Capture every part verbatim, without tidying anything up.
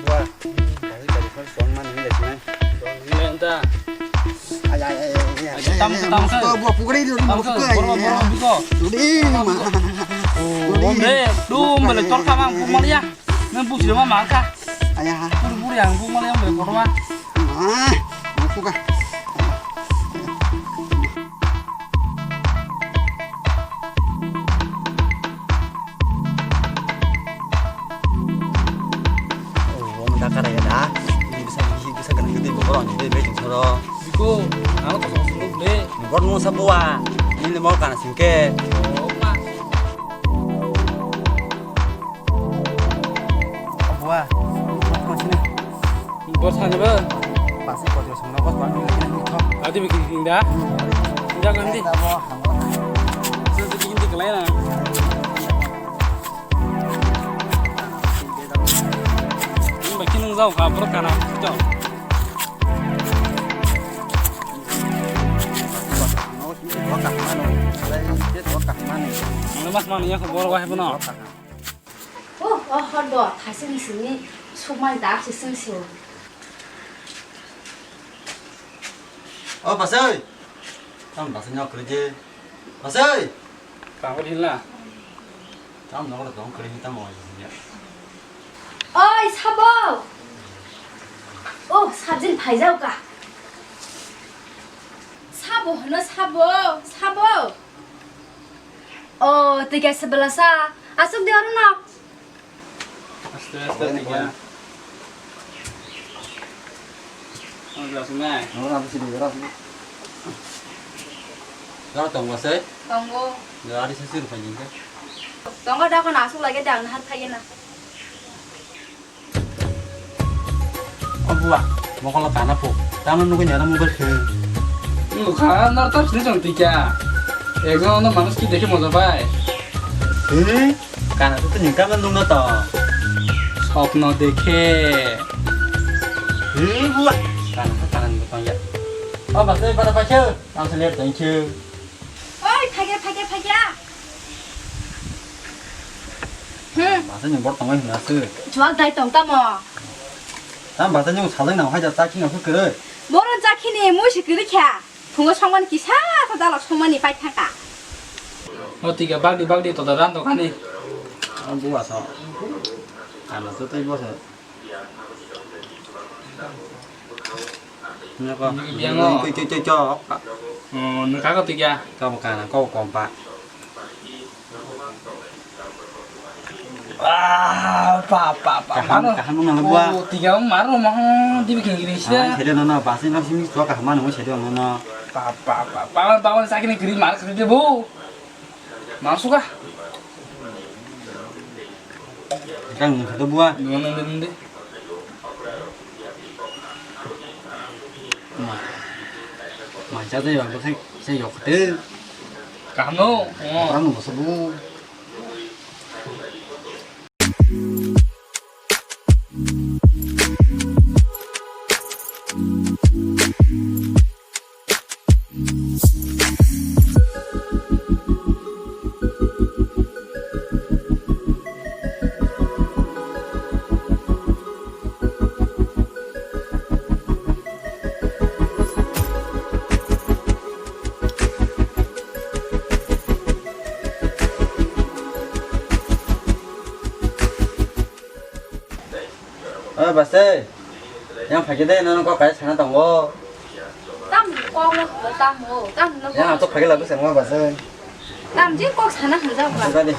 Wah, kari kari kari suang mani nini sini. Suang nini lenta. Ay ay ay ay ay. Ay, tam, tam, tam. Buah pukri dulu. Tam, tam. Borok, borok, biko. Duli ma. Oh, duli. Dum bele tor kamang pukmal ya. Nang busi ma mangka. Ayah. Puri puri ang pukmal ya bele korma. Ah, buka. Oh, omo da kara ya da. Ini bisa, ini bisa kena kita bawa orang jadi baik soro. Biko, ano kosong kosong dulu deh. Baru nunggu sabuwa. Ini mau kana singke. Oh, ma. Abuwa, thang sini. Bor thang ba? Pasi kau dia semua kau tuan ini kena mikau. Tadi bikin indah. Indah kan di? Kita mau hangla. Saya bikin di kelai na. Ini bikin nung jauh kabur kana. Cok. Mas mana ya kau bor wah pun. Oh, oh, hot bo, thaising sini sumai dak sising sio. Oh, pasai. Tam pasai nyok kerja. Pasai. Kamu di lah. Tam nongol dong kerja tam mau ya. Oi, sabo. Oh, sabjin phaijao ka. Sabo hono sabo, sabo. Oh, tei kaisa belasa. Asuk di oro no. Aste, aste, tei ya. Ano belasa nai? Ano belasa sini, belasa sini. Ora tong ba se? Tongo. Dari sesi rupa jingka. Tongo da kono asuk lagi da ang har phai na. O buwa, mokolo kana pho. Tamo nugui nara mobile khe. Nukha, nor tab sini chong tikya. Ekjon ono manush ki dekhe moja pai. He, kana to tini kama nungno to. Sopno dekhe. He, buwa. Kana to kana nungno tongya. O, bas, oi, pada pacha. Tamo se ler tong khe. Oi, phagya, phagya, phagya. Hmm. Masa ni bor tongwi hwnna se. Juak dai tong tamo. Tam basa ni sajak nang haja chakhi nang kwrwi. Boro chakhini mui se kwrwi kha. Phungo songmani kisa sa dalak songmani pai thangka. O tiga bagdi bagdi to da ran to khani. Ang buwa sa. Ano to tei bo sa. Nako. Biango. Cok, cok, cok, cok. Oh, nengka ko tiga. Kau bukan, kau kompak. Ah, pa, pa, pa. Kaham, mano. Kaham nang buwa. Oh, tiga maro mah, di bikin gini sih. Ah, saya dia nono, pasti nang sini tua kaham nang saya dia nono. Pa, pa, pa, pa, pa, pa, sakit ni kiri mar kiri dia bu. Masuk ah. Kang, kata buah. Gimana nanti? Ma. Ma, saya tuh ya, saya, saya yok deh. Kamu, oh. Orang mau sebut. Oi, bwsai. Yang phaikhe de, nono kok kaisa sana tongo. Tam kok no, tam o, tam no. Yang atok phaikhe labu sengma bwsai. Tam je kok sana hamjak ba. Bwsai de.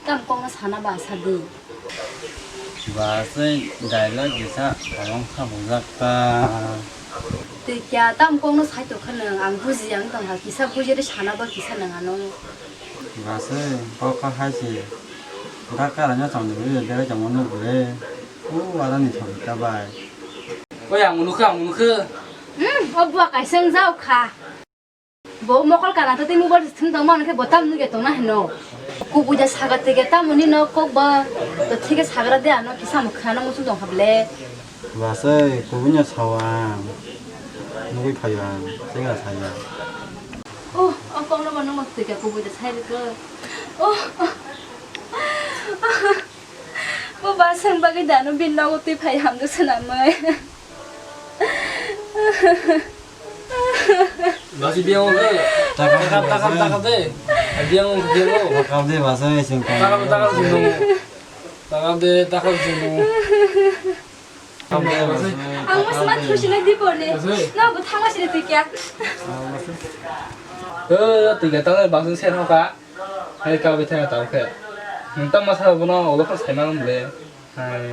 Tam kok no sana ba sadi. Bwsai dialogue kisa kolong kha bujak ta. Twi kya tam kok no sai tongkha nwng, ang buji yang tongkha, kisa buji ri sana ba kisa nwng ano. Bwsai kok kha hai se. Dakar anya chong ni bwrwi bere chong no bwrwi. O ara ni thong ta bai. Oi ang nukha, ang nukha. Hmm, o bua kaisa wng jao kha. Bo mokol kana to tei mobile se thum tong mano khe bo tam nuge tongna hino. Kubuja saga tege tamo nino kok ba to thike sagra de ano kisa mo khana muchung tong hable. Bwsai kubui no sao ang. Nugui phaio ang. Chengra saya. Oh, oh, Ono mano mo twi ka kubui da sai rwkhe. Oh. Bo basang bagwi dano bin nogo twi phai hamjak swnamwi. Basi biang o. Takam, takam, takam, takam de. Biang o, biang o. Takam de, basa, sing takam. Takam, takam, sing takam. Takam de, takam, sing takam. Takam de, basa. Ang mo sma thusi na di porne. Basa. Na bo thama sini tu kya? Eh, tu kya, takam basa sen hoka. Hai ka bithai ta khe. Nang ta masa bono olo kha sai mang le. Hai.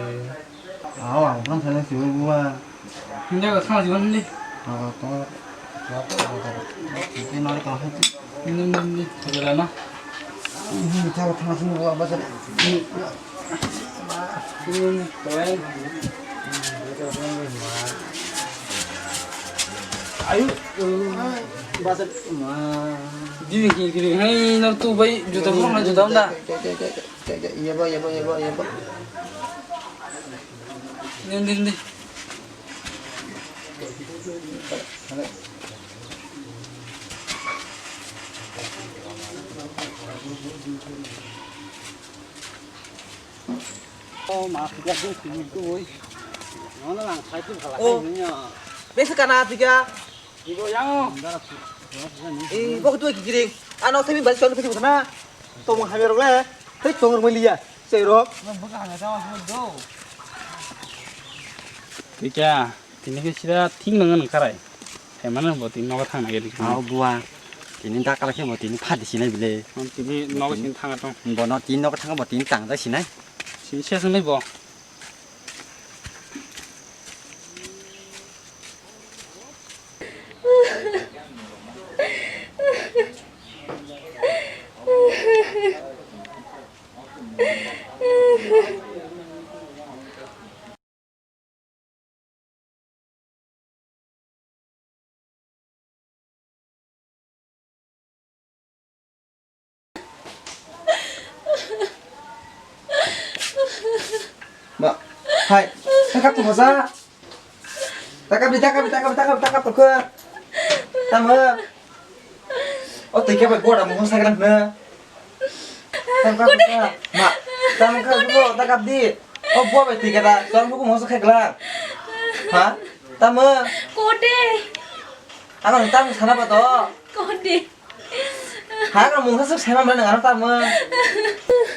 Aw, ang phang sai si bua. Hinja ka thang si bani. Aw, to. Ni, ni, ni, thogela na. Ni, ni, thang, thang si bua ba sa. Ni. Ni, ni, to. Ayo. Ba sa. Di, di, di, di. Hai, na tu bai juta ko na juta da. Yabo, yabo, yabo, yabo. Din, din, din. Oh, ma, tiga ding sini tu, oi. Nono lang sai tu kala. Oh. Besi kana tiga. Ibo yang. Eh, bok tu kikiring. Ano semi basi kalu kikiring sana. Tong hamir le. Hei, tong rok meliya. Sei rok. Tiga. Tini ke sira thing nang nang karai. Hai mana bo tini nogo thang nang gari. Aw bua. Tini dakala khe bo tini phadi sinai bile. Tini nogo sini thang atong. Bono tini nogo thang bo tini tang da sinai. Sini sia sinai bo. Ma, hai, takap tu hosa. Takap di, takap di, takap, takap, takap tu ke. Tamo. O twi khe bai bora mungsa khe na. Tamo kha, ma, tamo kha, bo, ta kap di. O bo bai twi khe da, tamo kha mungsa khe kla. Ha? Tamo. Kote. Ano tamo sana ba to. Kote. Ha, ano mungsa suk sema mana ngano tamo.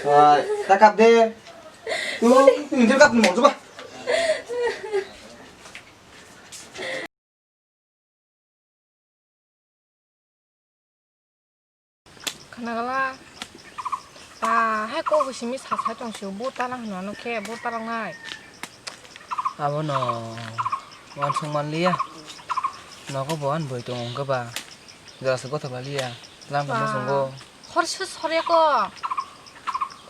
Oi, ta kap de. Tu, tu kap mo, coba. Khanagala, ta hai kok simi sa sa tong sio, bo talang hwnwi ano khe, bo talangnai. Abono uansuk manliya. Nogo bo ani bwrwi tongo hwnkhe ba, jora se gothok laliya, lam tongma chwnggo. Hor se sorya ko.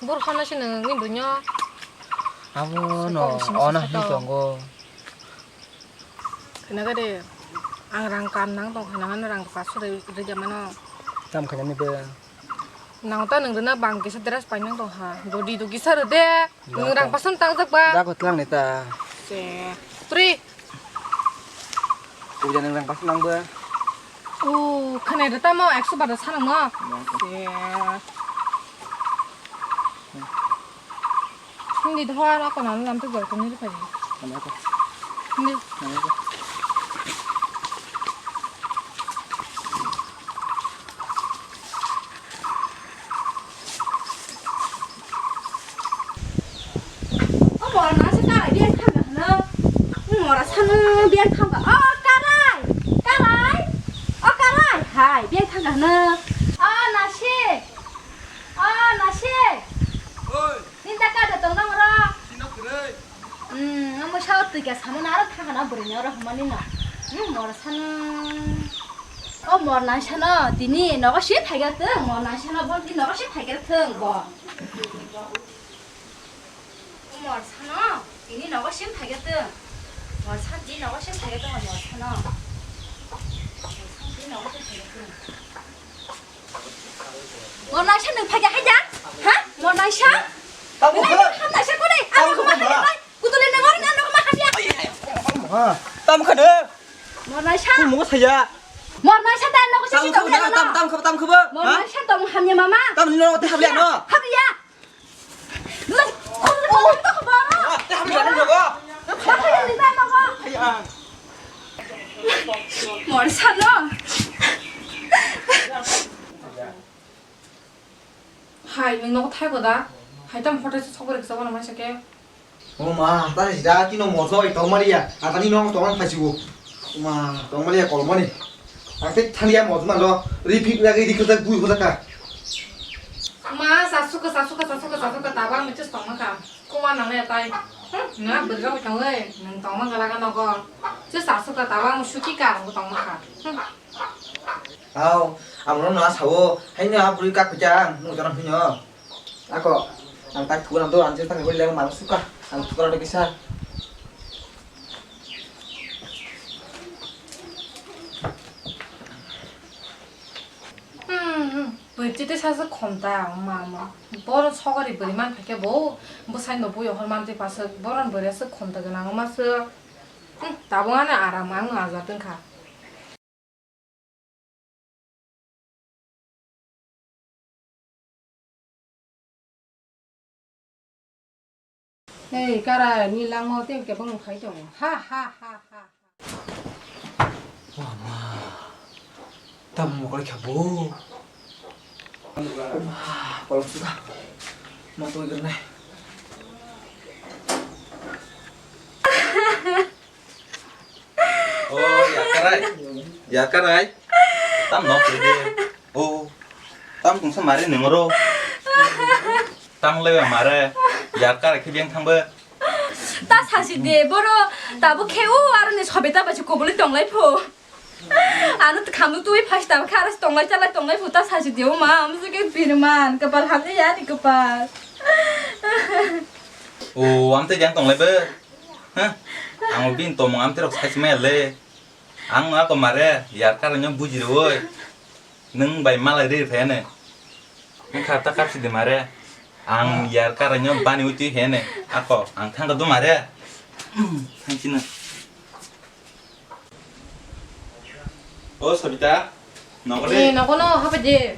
Bor honna se nwng ni bwrwino. Abono ona hwnwi tongo. Khwnaga de, ang rang kam nang tong khwnaga no rang paso rwi rwja mano. Tam khainani be. Nang ta nwng rwna bang kisa dress painang tong ha. Dodi do kisa rwde. Nwng rang paso tang jak ba. Jago tlang ni ta. Se. Pri. Puja nwng rang paso nang ba. O, khwnai rw tamo ekso bar rw sanang no. Se. Hindi dhoar ako nang lam tu gor kami rw pari. Hindi. O mora nang se karai biang thang hano. Mora sano biang thang ba. O karai. Karai. O karai. Hai biang thang hano. O nasi. O nasi. Oi. Ninta kada tong nang ro. Sino kere. Hmm, amo sao twi ka samo na aro thang hana bwrwi ni oro hwnmani no. Hmm, mora sano. O mor nang sano tini nogo sim phaiga tong, mor nang sano bon tini nogo sim phaiga tong bo. O mor sano tini nogo sim phaiga tong. Mor san tini nogo sim phaiga tong mor sano. Mor san tini nogo sim phaiga tong. Mor naisa nwng phai khe hai da? Ha? Mor naisa? Tamo nwng khe? Ham naisa kore? Tamo khe ma? Putule nwng oro nwng ma hamya? Ha? Tamo khe nwng? Mor naisa. Kung mo saya. Mor mai sa ta no ko Tam sisi khabo, tong tam, no. Tam khabo, tam khabo. Mor Ha? Mai sa tong hamya mama. Tam ni no te habya no. Habya. Lo, ko ko ko ko. Ah, te habya no no. Habya ni ta no ko. Ay ah. Mor sa no. Hai, nwng nogo thaigo da? Hai tamo hotel se sokbai rwksa bono maisa khe. O ma, ta sida tino moso bai tongmaliya. Atani no tongman phaisigo. O ma, tongmaliya kolmani. Ang tei thangya mojma no. Ri phik ragwi ri kwchak bui hojakha. Ma, sa suka, sa suka, sa suka, sa suka, tabang mitis tongma kha. Kuma nang ya tai. Hmm, nga bwrwi rok tong oi. Nwng tongma gala ga nogo. Se sa suka, tabang suki ka ang tongma kha. Hmm. Au, amo no na sao, haino a bwrwi kak pijak ang, nung jana hino. Ako, ang tak thukan do, ang jeta ni bole mang suka, ang thukan do kisa. Hmm, hmm. Bwrwi chiti sa se khomta, ma, ma. Boron sogari bwrwi man phai khe bo, bwsai no bui hor man twi pasuk, boron bwrwi se khomta gwnang ma se. Hmm, tabuk ano aram ang no ajak tong kha. Hei, kara ni langmao tei kebeng khai tongo. Ha, ha, ha, ha, ha. Wama. Tam mokol kha bo. Wama, kolom suka. Matoi gernai. O, yarkarai. Yarkarai. Tam nok de. O. Tam kungsa mare nengro. Tam lewe mare. Yarkarai khe beng thangbe. Ta sasi de boro tabo khe o aro ni sobe ta bachi kobole tonglai pho. Ano khamno twi phai ta kha aro tonglai chalai tonglai pho ta sasi de o ma amse ke birman kapal hamni yani kapal. O amte jang tonglai be. Hah? Ang bini tomung amte rok sai maya le. Ang no ako mare yarkar no buji roi. Nung bai malai ri phai ne. Nung kha ta kapsi de mare. Ang yarkar no bani uti he ne. Ako ang thang do mare. Thang sina. O Sabita, nogo de. Eh, nogo no, hapa de.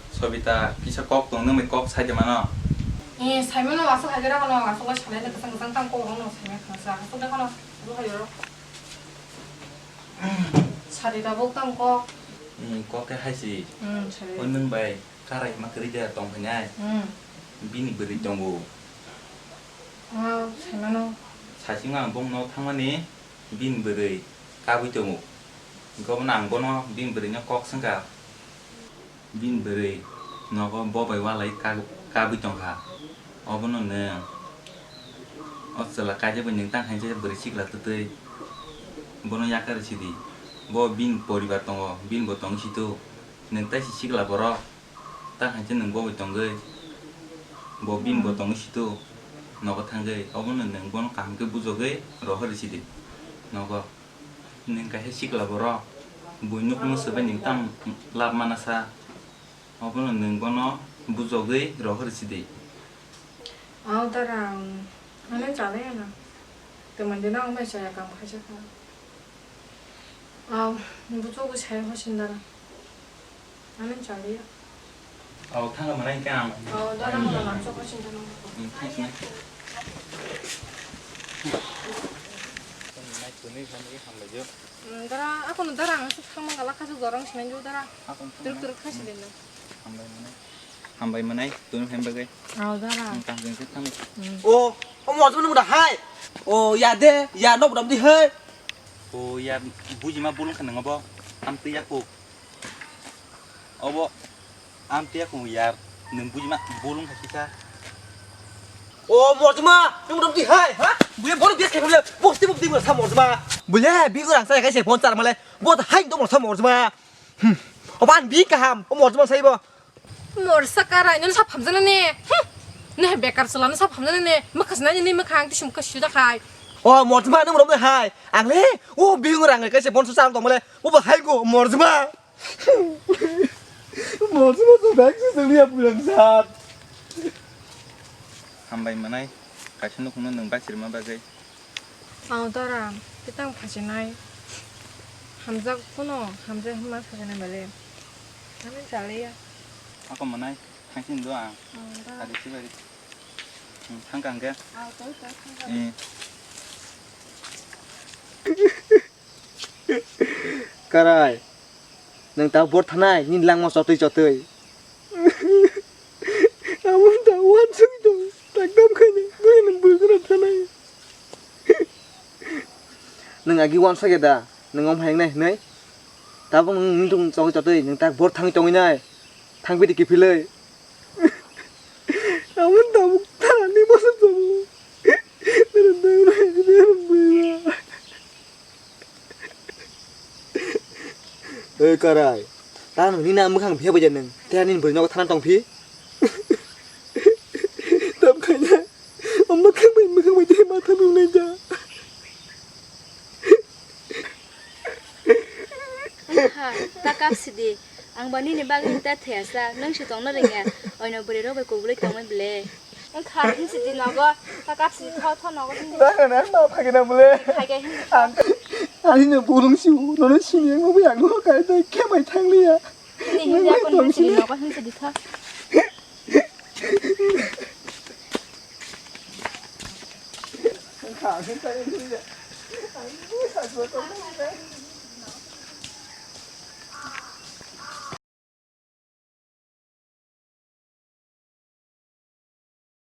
Sabita, kisa kok tong, nung bai kok sai de mano. Eh, sai mano, asok hai de ra no, asok lai salai na kasang kasang tang kok no sai ma khasa, asok de kono, ro hai ro. Sari da bok tang kok. Eh, kok ke hai si. Hmm, sari. O nung bai karai ma kri de tong phai. Hmm. Bini bwrwi tongo. Ah, sai mano. Sasing ang bong no thangmani. Bini bwrwi kabui tongo. Hwnkhe obono ang bono bini bwrwino kok swngkha. Bini bwrwi nogo bo bai walai ka-, kabui tongkha. Obono nwng o chwla kaijak bai nwng tang hai je bwrwi sikla twtwi bono yakarwi sidi. Bo bini poribar tongo, bini bo tongwi situ. Nwng taisi sikla borok. Ta hai khe nwng bo bai tongwi, bo bini bo tongwi situ, nogo thangwi, obono nwng bono kaham khe bujogwi rohor risi di, nogo. Nwng kaisa sikla borok, buini nukungno swbai nwng tamo lab mana sa, obono nwng bono bujogwi rohor risi di. Aw, dara, ang ano chalai ano. Tei mande no ang bai chaya kam khaisa kha. Aw, buchuk bwsai hosin dara. Ano chaliya. Aw, thangna manai khe ang. Aw, dara ang lamchok hosin dara. Hmm, thanks, man. Nai tuni khamri hamlaiyo. Hmm, dara, ako no dara ang suk thangma gala khasuk dorong sinai ju dara. Ako no thangma. Turuk turuk khasi din. Hambai manai. Hambai manai, tumi hambai gai. Aw, dara. Ang tang jeng thang. Hmm. O, o mo tumi muda hai. O, ya de, ya no budam di hai. O, ya buji ma bulung khanang obo. Am tiya ko. Obo, am tiya ko ya. Nung buji ma bulung kha kisa. O, mojma, nung budam di hai, ha? Buya bor bias khe buya, bos ti bok di sa mojma. Buya, bi urang sa kai se phone char male. Bo hai do mo sa mojma. Hmm. Oba ang bi kaham, o mojma saibo. Morsa karai, nini sap hamjana ne. Hmm. Ne bekar sala, nini sap hamjana ne. Makhas nani ni makhang tisum kasu da khai. O mojma nung rom hai. Ang le, o bing rang kaise bon sa tong male. O ba hai go mojma. Mojma so bag se sali ya pulang sat. Hambai manai, kaisa nukhungno nwng bachirma bagwi. Ang dara, kitang phasinai. Hamjak phano, hamjak hwnma sakani bale. Ani chaliya. Ako manai, thangsin do ang. Oh, da. Adi sibari. Hmm, thangka hwnkhe. Ah, toi, toi, thangka. Eh. Karai. Nwng ta bor thanai, nini langma chotwi chotwi. Amo ta wansuk tong, takdam khaina, nwng bwswra thanai. Nwng agi wansuk ya da, nwng om hayang nai hinwi. Tabuk nwng nini tong chotwi chotwi, nwng ta bor thangwi tongwi nai. Thangphi di kiphilwi. Amo ta buk thani bwswk tong. Nwng nwng bwswra. Oi Karai, ta nwng nini mwkhang phiya bai nang, te nini bwrwi nogo thana tong phi. Tam khaina, o mwkhang bai mwkhang bai tei matha nungnai ja. Wngkha, ta kap sidi, ang ba nini bagwi ta thaya sa, nwng se tongna rwngya, oino bwrwi rok bai kubulwi tongmai ble. Wngkha, hinsi di nogo, ta kap sidi tho, tho nogo, hinsi. Nang na ma phagina bole. Phage, hinsi. Ang, ani no bulung si, no no sini yang mo yang mo kai dai khe mai thang liya. Hinsi, hinsi, ako hinsi di nogo, hinsi di tho. Wngkha, hinsi di.